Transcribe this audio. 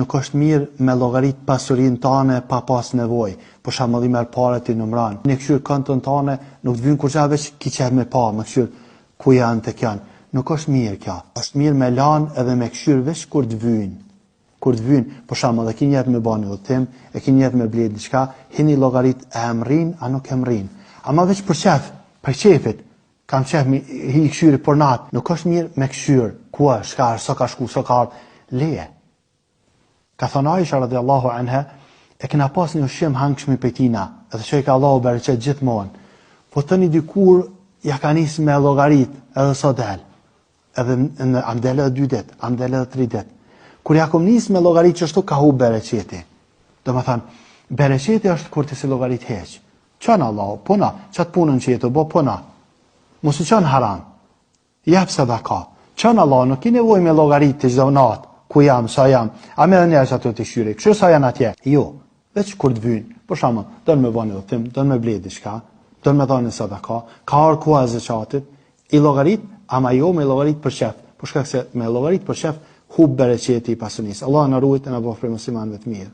Nuk është mirë me llogarit pasurinë tane pa pas nevojë. Për shembull i merr paret i numron. E kqyr konton tane, nuk të vyn kurrgja veç ki qef me pa, me kqyr ku janë tek janë. Nuk është mirë kjo. Është mirë me lan edhe me kqyr veç kur të vyjnë. Kur të vyjnë, për shembull, e ki nijet me ba një udhëtim, e ki nijet me ble diçka, hin i llogarit a e mrrin a nuk e mrrin. Ama veç për qef, për qefit. Kam qef me i kqyri për natë. Nuk është mirë me kqyr, ku është, çka është, sa ka shku, sa ka ardhë. Leje. Ka thënë Aisha radiallahu anha, e kena pas një ushqim hangshmi prej tina, edhe që i ka Allahu bereqet gjithmonë. Po tani dikur ja ka nis me llogarit, edhe sa del. Edhe në a m'del edhe dy ditë, a m'del edhe tri ditë. Kur ja kom nis me llogarit qështu ka hup bereqeti. Domethanë, bereqeti është kur ti s'i llogarit hiç. Çon Allahu, puno, qat punën që je tu bo, puno. Mos i çon haram. Jep sadaka. Çon Allahu, nuk ki nevojë me llogarit ti çdo natë, ku jam, sa jam. A me edhe njerëz ato të kqyri. Kqyr sa janë atje. Jo, veç kur të vyjnë. Për shembull, don me bo një udhëtim, don me ble diçka, don me dhënë sadaka, ka ardhur koha e zeqatit, i llogarit, ama jo me llogarit për qef. Për shkak se me llogarit për qef hup bereqeti i pasunisë. Allahu na ruajt e na bëftë prej muslimanëve të mirë.